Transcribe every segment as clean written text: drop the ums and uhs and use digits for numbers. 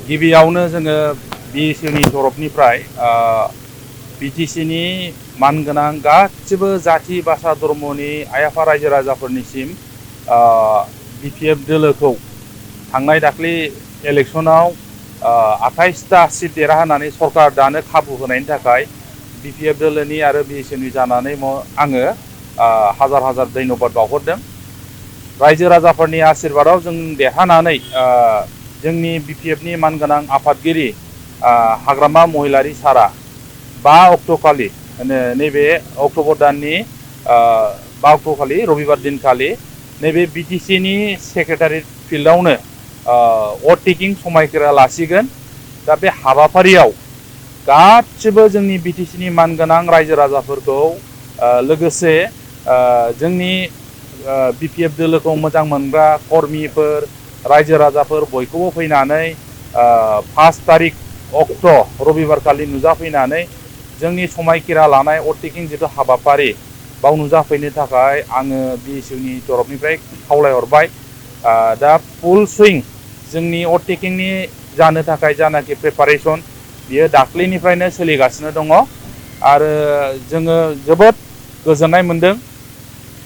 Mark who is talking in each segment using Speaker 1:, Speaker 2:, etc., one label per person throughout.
Speaker 1: गिबियावनो जोङो बिटिसिनि तरफनिफ्राय बिटिसिनि मानगोनां गासिबो जाथि भाषा धर्मनि आइ आफा रायजो राजाफोरनिसिम बिपिएफ दोलोखौ थांनाय दाख्लै इलेक्सनाव 28टा सिट देरहाहोनानै सरकार दानो खाबु होनायनि थाखाय बिपिएफ दोलोनि आरो बिटिसिनि जानानै आङो हाजार हाजार धन्यबाद बावहरदों। रायजो राजाफोरनि आशीर्बादाव जों देरहानानै जोंनि बिपिएफनि मानगोनां आफादगिरि हाग्रामा महिलारि सारा 5 अक्ट'खालि नैबे अक्ट'बर दाननि 5 अक्ट'खालि रबिबार दिनखालि नैबे बिटिसिनि सेक्रेटारियेट फिल्डआवनो भट टेकिं समायखिरा लासिगोन। दा बे हाबाफारियाव गासिबो जोंनि बिटिसिनि मानगोनां रायजो राजाफोरखौ लोगोसे जोंनि बिपिएफ दोलोखौ मोजां मोनग्रा कर्मिफोर रायजो राजाफोर बयखौबो फैनानै 5 तारिख अक्ट' रबिबारखालि नुजाफैनानै जोंनि समायखिरा लानाय भट टेकिं जिथु हाबाफारि बाव नुजाफैनो थाखाय आङो बिटिसिनि तरफनिफ्राय खावलायहरबाय। दा फुल सुइं जोंनि भट टेकिंनि जानो थाखाय जानाखि प्रिपारेसन बियो दाख्लैनिफ्रायनो सोलिगासिनो दङ आरो जोङो जोबोद गोजोननाय मोनदों।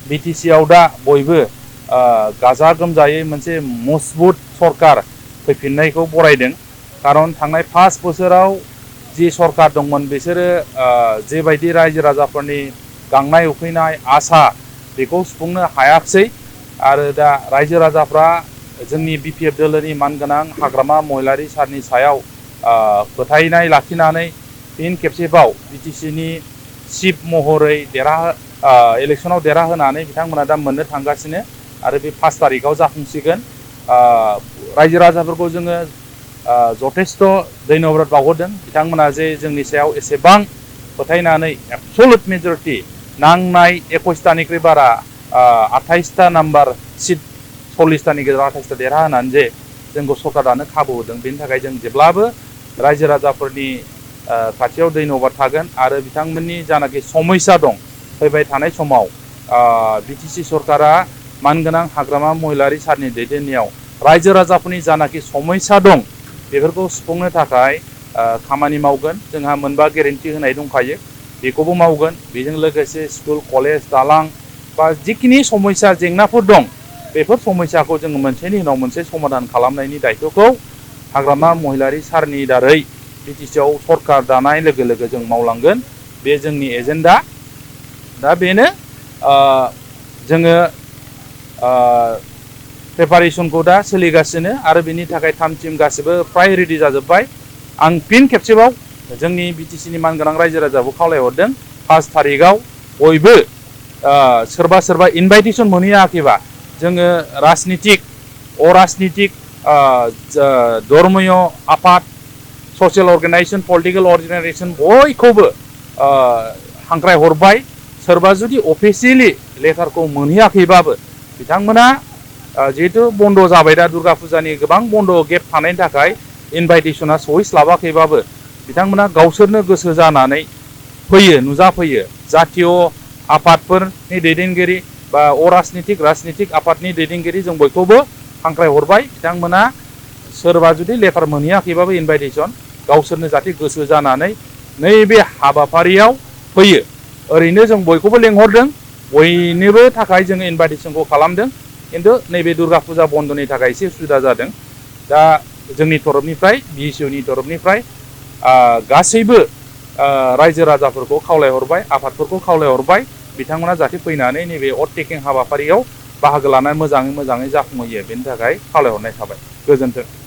Speaker 1: बिटिसिआव दा बयबो गाजा गोमजायै मोनसे मजबुत सरकार फैफिननायखौ बरायदों। खारन थांनाय 5 बोसोराव जि सरकार दंमोन बिसोरो जेबायदि रायजो राजाफोरनि गांनाय उखैनाय आसा बेखौ सुफुंनो हायाखिसै आरो दा रायजो राजाफ्रा जोंनि बिपिएफ दोलोनि मानगोनां हाग्रामा महिलारि सारनि सायाव फोथायनाय लाखिनानै फिन खेबसेबाव बिटिसिनि चिफ महरै इलेक्सनाव देरहाहोनानै बिथांमोना दा मोननो थांगासिनो आरो बे 5 तारिखआव जाफुंसिगोन। रायजो राजाफोरखौ जोङो जथेस्थ' धन्यबाद बावहरदों। बिथांमोना जे जोंनि सायाव एसेबां फोथायनानै एबसलुट मेजरिटि नांनाय 21टानिख्रुइ बारा 28टा नाम्बार सिट 40टानि गेजेराव 28टा देरहाहोनानै जे जोंखौ सरकार दानो खाबु होदों बेनि थाखाय जों जेब्लाबो रायजो राजाफोरनि खाथियाव धन्यबाद थागोन आरो बिथांमोननि जानाखि समस्या दं फैबाय थानाय समाव बिटिसि सरकारा मानगोनां हाग्रामा महिलारि सारनि दैदेननायाव रायजो राजाफोरनि जानाखि समस्या दं बेफोरखौ सुफुंनो थाखाय खामानि मावगोन। जोंहा मोनबा गेरेन्टि होनाय दंखायो बेखौबो मावगोन। बेजों लोगोसे स्कुल कलेज दालां बा जिखिनि समस्या जेंनाफोर दं बेफोर समस्याखौ जोङो मोनसेनि उनाव मोनसे समाधान खालामनायनि दायित्वखौ हाग्रामा महिलारि सारनि दारै बिटिसिआव सरकार दानाय लोगो लोगो जों मावलांगोन। बे जोंनि एजेन्डा। दा बेनो जोङो प्रिपारेसनखौ दा सोलिगासिनो आरो बेनि थाखाय टीम गासिबो फ्राय रेडि जाजोब्बाय। आं फिन खेबसेबाव जोंनि बिटिसिनि मानगोनां रायजो राजाखौ खावलायहरदों 5 तारिखआव बयबो सोरबा इनभाइटेसन मोनहैयाखैबा जोङो राजनितिक अराजनितिक धर्मीय आफाद ससियेल अर्गेनाइजेशन पलिटिकल अर्गेनाइजेशन बयखौबो हांख्राय हरबाय। सोरबा जुदि अफिसियेलि लेटारखौ मोनहैयाखैबाबो बिथांमोना जिहेतु बन्द जाबाय दा दुर्गा फुजानि गोबां बन्द गेप थानायनि थाखाय इनभाइटेसना सहैस्लाबाखैबाबो बिथांमोना गावसोरनो गोसो जानानै फैयो नुजाफैयो। जातीय आफादफोरनि दैदेनगिरि बा राजनितिक आफादनि दैदेनगिरि जों बयखौबो हांख्राय हरबाय। बिथांमोना सोरबा जुदि लेटार मोनहैयाखैबाबो इनभाइटेसन गावसोरनो जाहाथे गोसो जानानै नैबे हाबाफारियाव फैयो। ओरैनो जों बयखौबो लेंहरदों बयनिबो थाखाय जोङो इनभाइटेसनखौ खालामदों किन्तु नैबे दुर्गा फुजा बन्दनि थाखाय एसे उसुबिदा जादों। दा जोंनि तरफनिफ्राय बिटिसिनि तरफनिफ्राय गासैबो रायजो राजाफोरखौ खावलायहरबाय आफादफोरखौ खावलायहरबाय बिथांमोना जाहाथे फैनानै नैबे भट टेकिं हाबाफारियाव बाहागो लानानै मोजाङै जाफुंहैयो बेनि थाखाय खावलायहरनाय थाबाय। गोजोन्थों।